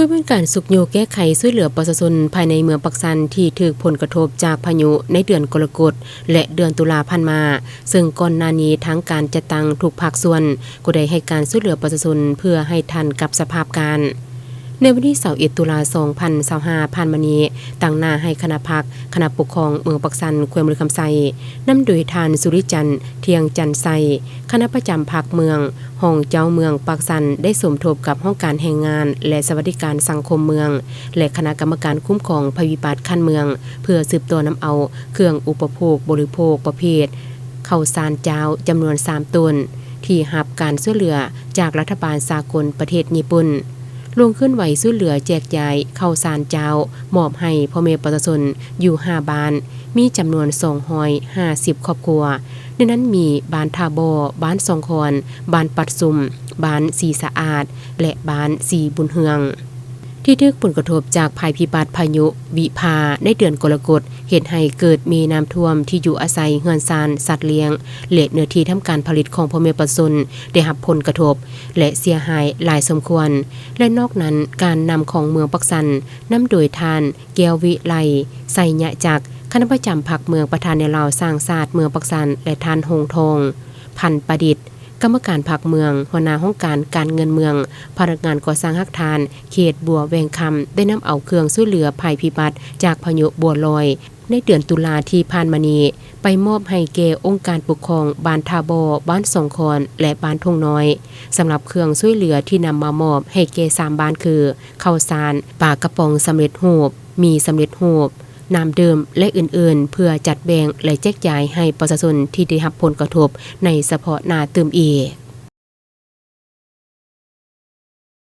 ບໍລິເວນການຊຸກຍູ້ແກ້ໄຂຊ່ວຍເຫຼືອປະຊາຊົນພາຍໃນເມືອງປາກຊັນທີ່ຖືກຜົນກະທົບຈາກພາຍຸໃນເດືອນກໍລະກົດ ແລະ ເດືອນຕຸລາຜ່ານມາ, ເຊິ່ງກ່ອນໜ້ານີ້ທາງການຈັດຕັ້ງທຸກພາກສ່ວນກໍໄດ້ໃຫ້ການຊ່ວຍເຫຼືອປະຊາຊົນເພື່ອໃຫ້ທັນກັບສະພາບການ. ໃນວັນທີຊາວເອັດ ຕຸລາ ສອງພັນຊາວຫ້າ ຜ່ານມານີ້, ຕາງໜ້າໃຫ້ຄະນະພັກ, ຄະນະປົກຄອງເມືອງປາກຊັນ ແຂວງບໍລິຄຳໄຊ, ນຳໂດຍທ່ານ ສຸລິຈັນ ທ່ຽງຈັນໄຊ, ຄະນະປະຈຳພັກເມືອງ, ຮອງເຈົ້າເມືອງປາກຊັນ ໄດ້ສົມທົບກັບຫ້ອງການແຮງງານ ແລະ ສະຫວັດດີການສັງຄົມເມືອງ ແລະ ຄະນະກຳມະການຄຸ້ມຄອງໄພພິບັດຂັ້ນເມືອງ ເພື່ອສືບຕໍ່ນຳເອົາເຄື່ອງອຸປະໂພກບໍລິໂພກປະເພດເຂົ້າສານຈາວຈຳນວນສາມໂຕນ ທີ່ຮັບການຊ່ວຍເຫຼືອຈາກລັດຖະບານສາກົນປະເທດຍີ່ປຸ່ນ ລົງເຄື່ອນໄຫວຊ່ວຍເຫຼືອແຈກຢາຍເຂົ້າສານຈາວ ມອບໃຫ້ພໍ່ແມ່ປະຊາຊົນຢູ່ຫ້າບ້ານ ມີຈຳນວນສອງຮ້ອຍຫ້າສິບຄອບຄົວ, ໃນນັ້ນມີບ້ານທ່າບໍ່, ບ້ານສອງຄອນ, ບ້ານປັດຊຸມ, ບ້ານສີສະອາດ ແລະ ບ້ານສີບຸນເຮືອງ. ທີ່ຖືກຜົນກະທົບຈາກໄພພິບັດພາຍຸວິພາໃນເດືອນກໍລະກົດ ເຮັດໃຫ້ເກີດມີນ້ຳຖ້ວມທີ່ຢູ່ອາໄສ, ເຮືອນຊານ, ສັດລ້ຽງ ແລະ ເນື້ອທີ່ທຳການຜະລິດຂອງພໍ່ແມ່ປະຊາຊົນໄດ້ຮັບຜົນກະທົບ ແລະ ເສຍຫາຍຫຼາຍສົມຄວນ ແລະ ນອກນັ້ນ ການນຳຂອງເມືອງປາກຊັນ ນຳໂດຍທ່ານ ແກ້ວວິໄລ ໄຊຍະຈັກ, ຄະນະປະຈຳພັກເມືອງ, ປະທານແນວລາວສ້າງຊາດເມືອງປາກຊັນ ແລະ ທ່ານ ຫົງທອງ ພັນປະດິດ, ກຳມະການພັກເມືອງ, ຫົວໜ້າຫ້ອງການການເງິນເມືອງ, ພະນັກງານກໍ່ສ້າງຮາກຖານເຂດບົວແຫວງຄຳ ໄດ້ນຳເອົາເຄື່ອງຊ່ວຍເຫຼືອໄພພິບັດຈາກພາຍຸບົວລອຍ ໃນເດືອນຕຸລາທີ່ຜ່ານມານີ້ ໄປມອບໃຫ້ແກ່ອົງການປົກຄອງບ້ານທ່າບໍ່, ບ້ານສອງຄອນ ແລະ ບ້ານທົ່ງນ້ອຍ. ສຳລັບເຄື່ອງຊ່ວຍເຫຼືອທີ່ນຳມາມອບໃຫ້ແກ່ສາມບ້ານຄື ເຂົ້າສານ, ປາກະປ໋ອງສຳເລັດຮູບ, ໝີ່ສຳເລັດຮູບ, ນ້ຳດື່ມ ແລະ ອື່ນໆ ເພື່ອຈັດແບ່ງ ແລະ ແຈກຢາຍໃຫ້ປະຊາຊົນທີ່ໄດ້ຮັບຜົນກະທົບໃນສະເພາະໜ້າຕື່ມອີກ.